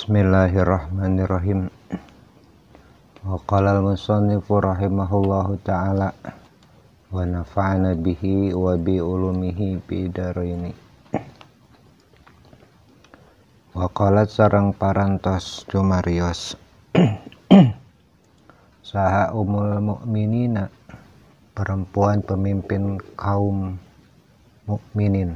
Bismillahirrahmanirrahim. Wa qala al-musannifu rahimahullahu ta'ala wa nafa'ana bihi wa bi ulumihi bidaraini. Wa qalat sareng parantos cumarios saha umul mukminina, perempuan pemimpin kaum mukminin.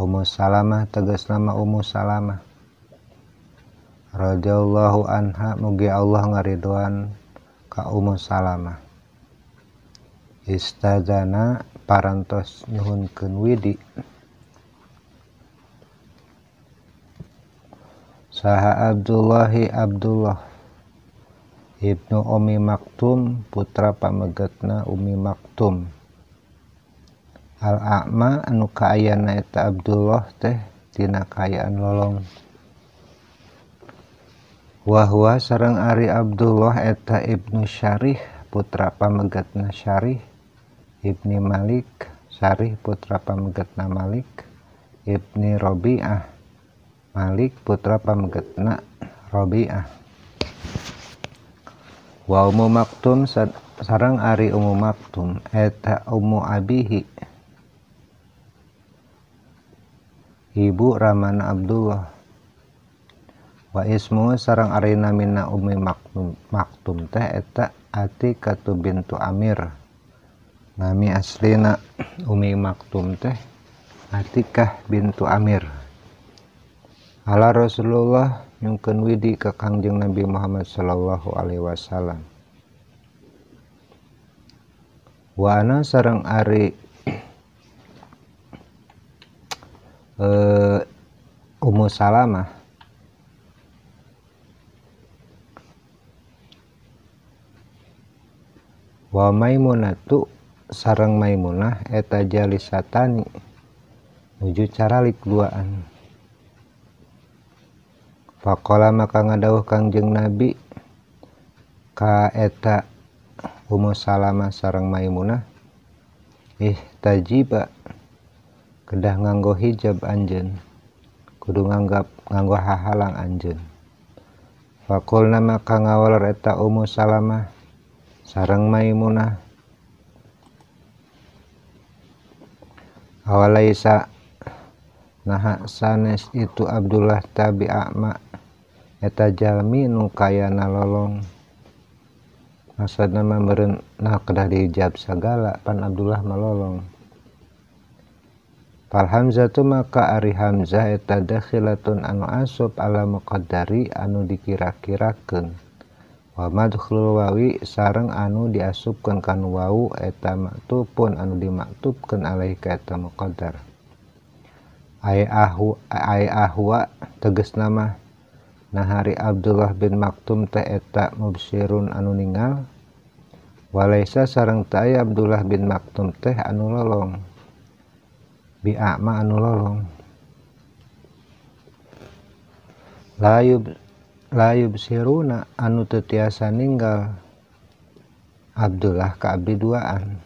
Ummu Salamah tegas nama Ummu Salamah radhiyallahu anha, mugi Allah ngaridoan ka Ummu Salamah. Istadzana parantos nyuhunkeun widi saha Abdullahi Abdullah ibnu Ummi Maktum, putra pamegetna Ummi Maktum. Al-a'ma anu kaayana eta Abdullah teh tina kaayaan lolong. Wa huwa sareng ari Abdullah eta ibnu Syarih, putra pamegetna Syarih, ibni Malik, Syarih putra pamegetna Malik, ibni Rabi'ah, Malik putra pamegetna Rabi'ah. Wa Ummu Maktum sareng ari Ummu Maktum eta Ummu Abihi, ibu ramana Abdullah. Wa ismu sareng ari namina Ummi Maktum teh eta Atikatu bintu Amir. Nami aslina Ummi Maktum teh Atikah bintu Amir. Ala Rasulullah nyungkeun widi ka Kangjeng Nabi Muhammad sallallahu alaihi wasallam. Wa ana sareng ari Ummu Salamah wa Maimunatu sareng Maimunah eta jalisatani nuju caralik duaan. Faqala maka ngadawuh Kangjeng Nabi ka eta Ummu Salamah sareng Maimunah, ihtajiba, kedah nganggo hijab anjeun, kudu nganggap nganggo hahalang anjeun. Faqulna maka ngawaler eta Ummu Salamah sareng Maimunah, awalaisa naha sanes itu Abdullah tabi a'ma eta jalmi nu kayana lolong. Maksudna mah meureun nah kedah dihijab sagala pan Abdullah mah lolong. Fal Hamzatu maka ari Hamzah eta dakhilatun anu asup ala muqaddari anu dikira-kirakeun. Wa madkhulul wawi sareng anu diasupkeun kanu wau eta maktubun anu dimaktubkeun alaihi ka eta muqaddar. Ai ahu ai ahwa tegasna mah nahari Abdullah bin Maktum teh eta mubsirun anu ningal, walaisa sareng teh aya Abdullah bin Maktum teh anu lolong, bi a'ma anu lolong. La yubsiruna anu teu tiasa ninggal Abdullah ka abdi duaan.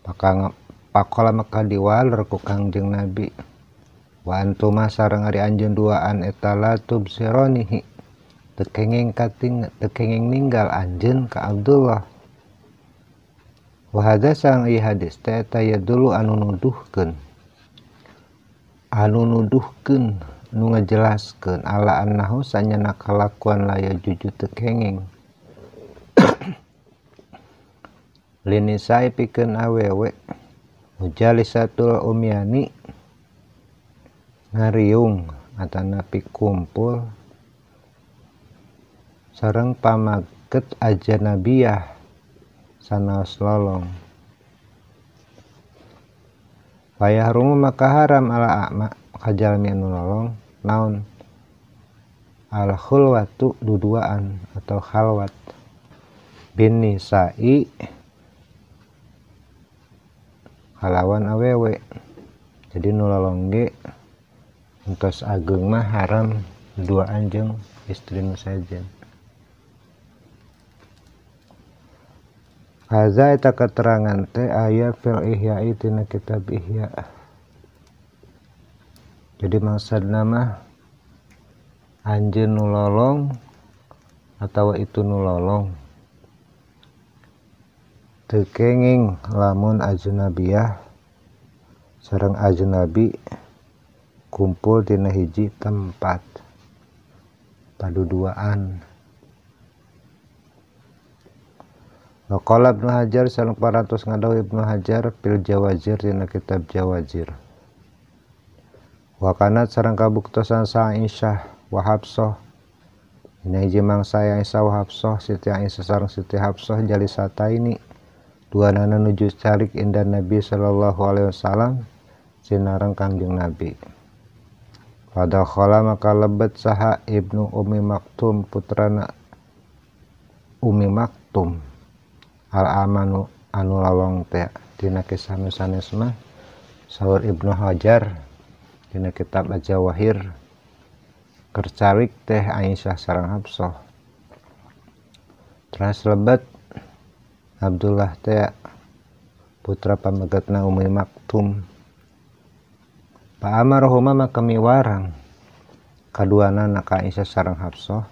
Maka pakola maka diwaler ku Kangjeng Nabi, wa antuma sareng ari anjeun duaan eta la tubsironihi, teu kenging kating teu kenging ninggal anjeun ka Abdullah. Wa hadza sareng ieu hadis teh eta dulu anu nuduhkeun, anu nuduhkeun nu ngajelaskeun ala annahu sanyana kalakuan laya juju teu kenging linisai pikeun awewe mujalisatul umyani ngariung atanapi kumpul sareng pamaget ajnabiyah sanaos lolong. Fayahrumu maka haram ala a'ma kajalmi anu lolong naon al khulwatu duduaan atau khalwat bin nisa'i kalawan awewe. Jadi nu lolong ge entos ageung mah haram duaan jeung istri nu sejen. Haza eta keterangan teh aya fil Ihya'i tina kitab Ihya. Jadi maksudna mah Anjeun nu lolong atawa itu nu lolong teu kenging lamun ajnabiyah sareng ajnabi kumpul dina hiji tempat paduduaan. Waqala Ibnu Hajar sareng parantos ngadawuh Ibnu Hajar fil Jawazir dina kitab Jawazir. Wa kanat sareng kabuktosan sa Aisyah wa Hafsah dina hiji mangsa Aisyah wa Hafsah Siti Aisyah sareng Siti Hafsah jalisataini duanana nuju calik inda Nabi sallallahu alaihi wasallam sinareng Kangjeng Nabi. Fadakhala maka lebet saha Ibnu Ummi Maktum putrana Ummi Maktum al-amanu anu lalong teh dina kisah nu sanes mah saur Ibnu Hajar dina kitab Al-Jawahir kercalik teh Aisyah sareng Hafsah. Teras lebet Abdullah teh putra pamegatna Ummi Maktum. Fa amarahuma maka miwarang kaduanana ka Aisyah sareng Hafsah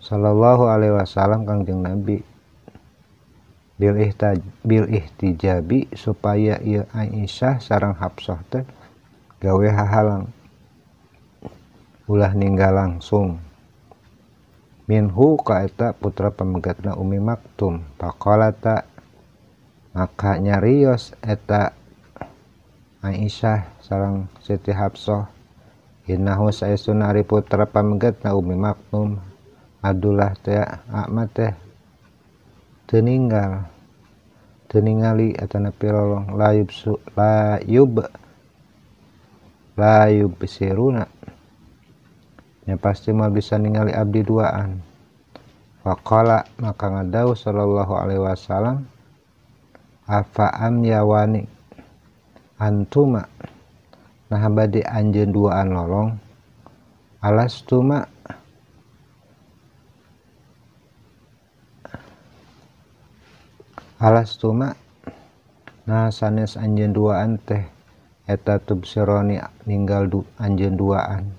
sallallahu alaihi wasallam Kangjeng Nabi bil ihtijabi supaya ieu Aisyah sareng Hafsah teh gawe hahalang ulah ninggal langsung minhu ka eta putra pamegatna Ummi Maktum. Faqalata maka nyarios eta Aisyah sareng Siti Hafsah innahu saestuna ari putra pamegatna Ummi Maktum Abdullah teh Ahmad teh teu ninggal teu ningali atanapi lolong la yubsiruna nya pasti moal bisa ningali abdi duaan. Faqala maka ngadawuh sallallahu alaihi wasallam afa am yawani antuma nah bade anjeun duaan lolong alastuma alastuma nah sanes anjeun duaan teh eta tubsironi ninggal anjeun duaan.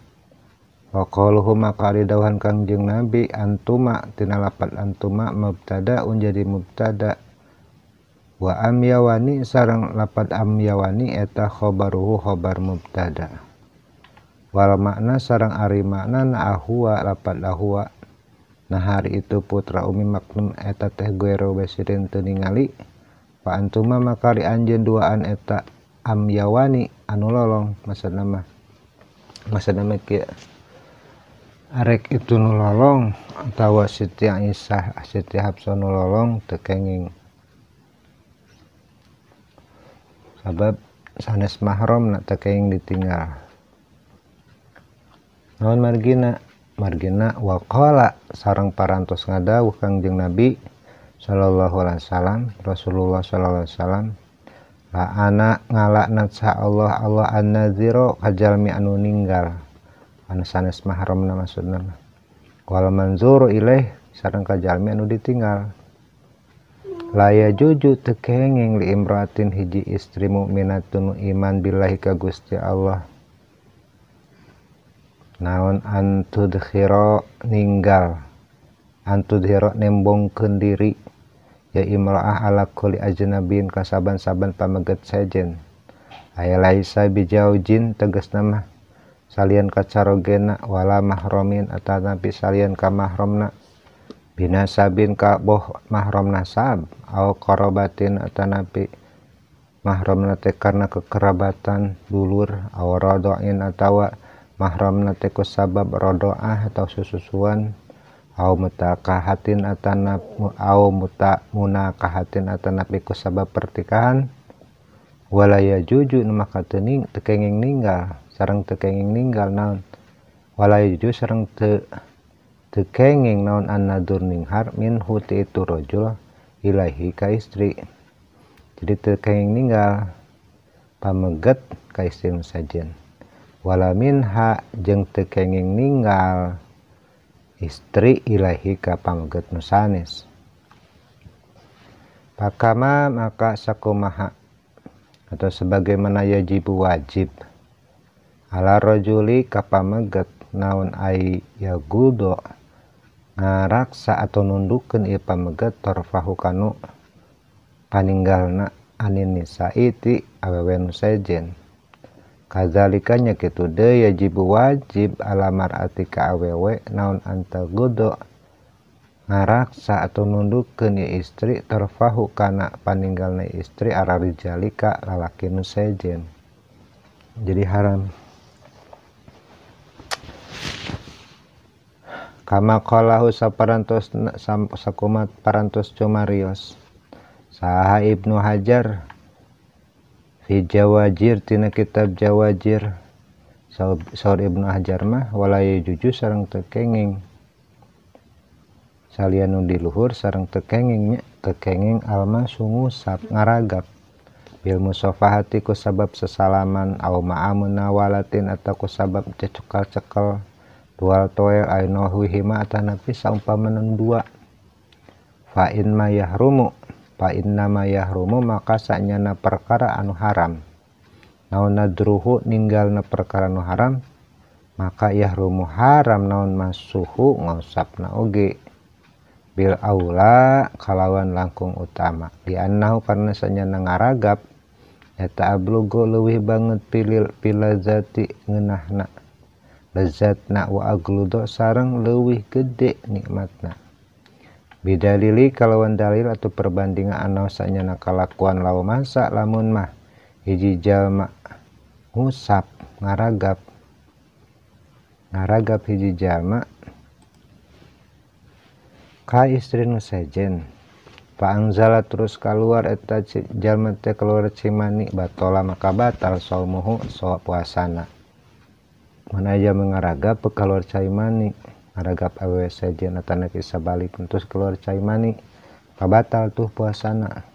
Wa qaluhu maka ari dawuhan Kangjeng Nabi antuma tina lapat antuma mubtada un jadi mubtada wa amyawani sareng lapat amyawani eta khobaruhu khobar mubtada wal makna sareng ari makna na ahwa lapat ahwa nah hari itu putra Ummi Maktum eta teh guero basirin teu ningali fa antuma maka ari anjeun duaan eta amyawani anu lolong maksudna mah kieu arek itu nu lolong atawa Siti Aisyah Siti Hafsah nu lolong teu kenging sabab sanes mahram nak teu kenging ditinggal. Naon margina margina waqala sareng parantos ngadawuh Kangjeng Nabi sallallahu alaihi wasallam Rasulullah sallallahu alaihi wasallam la ana ngalaknat sa Allah Allah an-nazira kajalmi anu ninggal anu sanes mahramna maksudna mah wal manzuru ilaih sareng kajalmi anu ditinggal la yajuju teu kenging li imraatin hiji istri mukminatun iman billahi ka Gusti Allah naon antudkhira ninggal antudhira nembongkeun diri ya imraah ala kulli ajnabin ka saban-saban pameget sejen aya laisa bijaujin tegasna mah salian ka carogena wala mahromin atanapi salian ka mahromna binasabin ka boh mahrom nasab au qarabatin atanapi mahramna teh karena kekerabatan dulur au radoin atawa mahramna teh ku sabab rodoah atau sususuan au mutakahatin atana au munakahatin atanapi ku sabab pertikahan wala yajuju maka teu kenging ninggal sareng teu kenging ninggal naon wala yajuju sareng teu kenging naon an-nadur ninghar min huti itu rajul ilahi ka istri. Jadi teu kenging ninggal pameget ka istri nu sajen wala minha jeung teu kenging ninggal istri ilahi ka pameget nu sanes. Pakama maka sakumaha atau sebagaimana yajibu wajib ala rajuli ka pameget naon ai yagudo ngaraksa atau nundukeun ieu pameget torfahu kanu paninggalna anin nisa'i ti awewe nu sejen. Kadzalika nya kitu deui yajibu wajib ala mar'ati ka awewe naon antagudo ngaraksa atau nundukeun ieu istri torfahu kana paninggalna istri ara rijali ka lalaki nu sejen. Jadi haram. Kama qalahu saparantos sakumat parantos cumarios saha Ibnu Hajar fi Jawajir tina kitab Jawajir. Saur Ibnu Hajar mah wala yajuju sareng teu kenging salian nu di luhur sareng teu kenging nya teu kenging alma sungusap ngaragap bil musafahati ku sabab sesalaman au ma'amunawalatin atau ku sabab cecekal-cekel dual toel aino huhima atanapi saumpama dua. Fa in ma yahrumu fa inna ma yahrumu maka sanyana perkara anu haram naon nadruhu ninggalna perkara anu haram maka yahrumu haram naon masuhu ngosapna oge bil aula kalawan langkung utama li'annahu karena sanyana ngaragap eta ablugo leuwih banget pilil pilazati ngeunahna lezatna wa agludo sareng leuwih gede nikmatna bidalili kalawan dalil atau perbandingan anu sanyana kalakuan lawa masa lamun mah hiji jalma ngusap ngaragap ngaragap hiji jalma ka istri nu sejen paangzala terus keluar eta jalma teh keluar cimani batola maka batal saumuhu so puasana. Mana aja mengaragap keluar cai mani ngaragap awewe sejen atana kisah balik terus keluar cai mani kabatal tuh puasana.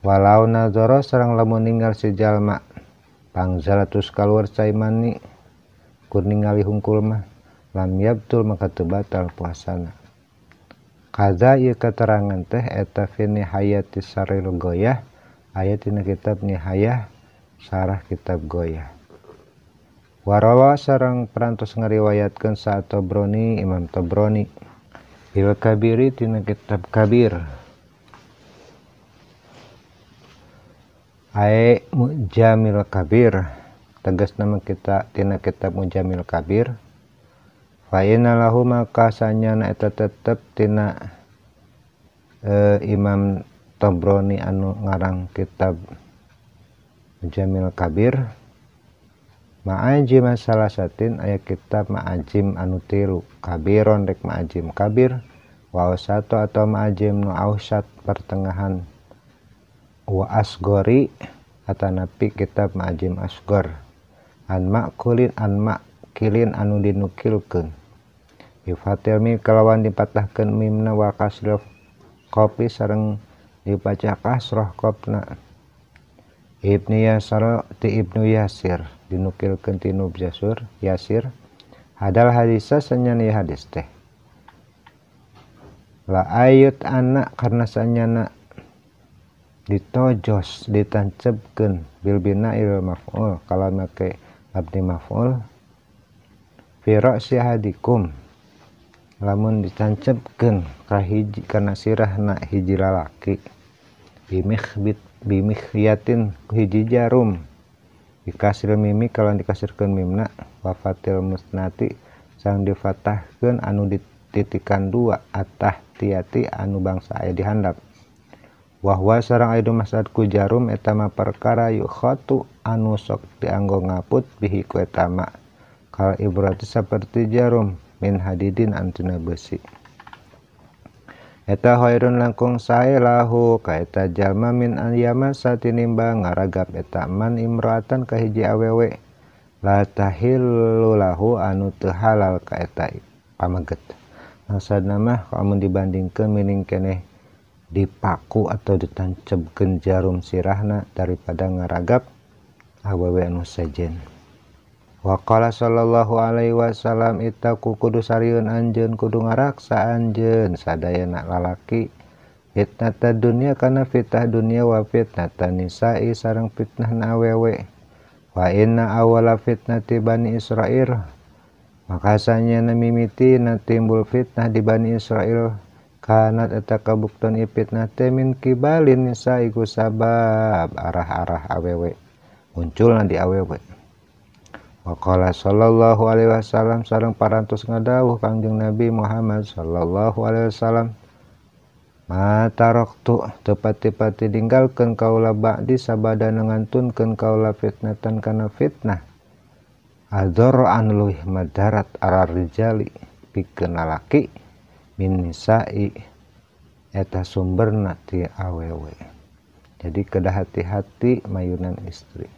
Walau nazoro sareng lamun ninggal si jalma pangzala terus keluar cai mani kur ningali hungkul mah lam yabtul maka teu batal puasana. Kaza ieu keterangan teh eta fi nihayati saril goyah aya tina kitab Nihayah sarah kitab Goyah. Warawa sareng perantos ngariwayatkeun sa Tabrani Imam Tabrani bil Kabiri tina kitab Kabir ae Mujamil Kabir tegasna mah kita tina kitab Mujamil Kabir fa inna lahu maka sanyana eta tetep tina Imam Tabrani anu ngarang kitab Mujamil Kabir Ma'ajim salasatin aya kitab ma'ajim anu tilu kabiron rek ma'ajim kabir wa satu atau ma'ajim nu ausat pertengahan wa asgori atanapi kitab ma'ajim asgor an ma'kulin an ma'kilin anu dinukilkeun bifatil mim kalawan dipatahkeun mimna wa kasril kopi sareng dibaca kasroh kopna Ibnu Yasar ti Ibnu Yasir dinukilkeun ti Ibnu Yasir hadal hadisa sanyana hadis teh la ayut anak karena sanyana ditojos ditancepkeun bil bina'il maf'ul kalau make abdi maf'ul fi ra'si hadikum lamun ditancepkeun ka hiji kana sirahna hiji lalaki bimikhbit bimikhyatin hiji jarum dikasir mimi kalau dikasirkeun mimna wafatil musnati sang difatahkeun anu dititikan dua atah tiati anu bangsa aya dihandap wahwa sareng aya dumasad ku jarum eta mah perkara yukhatu anu sok dianggo ngaput bihi ku eta mah kal ibrati saperti jarum min hadidin antina besi eta khairun langkung sae lahu ka eta jalma min ayyamasa tinimbang ngaragap eta man imroatan ka hiji awewe la tahillu lahu anu teu halal ka eta pameget. Maksudna mah lamun dibandingkeun mining keneh dipaku atau ditancebkeun jarum sirahna daripada ngaragap awewe anu sejen. Wa qala sallallahu alaihi wasallam ittaqu kudu sarieun anjeun kudu ngaraksa anjeun sadayana lalaki fitnata dunya kana fitnah dunya wa fitnata nisa'i sareng fitnahna awewe wa inna awala fitnati bani Israil Maka sanyana mimitina timbul fitnah di Bani Israil kanat eta kabukton fitnah teh min kibalin nisa iku sabab arah-arah awewe munculna di awewe. Waqala sallallahu alaihi wasallam sareng parantos ngadawuh Kangjeng Nabi Muhammad sallallahu alaihi wasallam ma taraktu tepati-pati ninggalkeun kaula ba'di sabada ngantunkeun kaula fitnatan kana fitnah adzar an luih madarat arar rijali pikeun lalaki min nisa'i eta sumberna ti awewe. Jadi kedah hati-hati mayunan istri.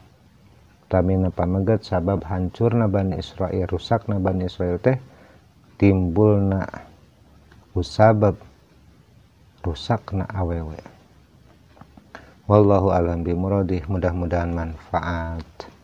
Tamina pamegat sabab hancurna Bani Israil, rusakna Bani Israil teh timbulna usabab rusakna awewe. Wallahu a'lam bimuradih, mudah-mudahan manfaat.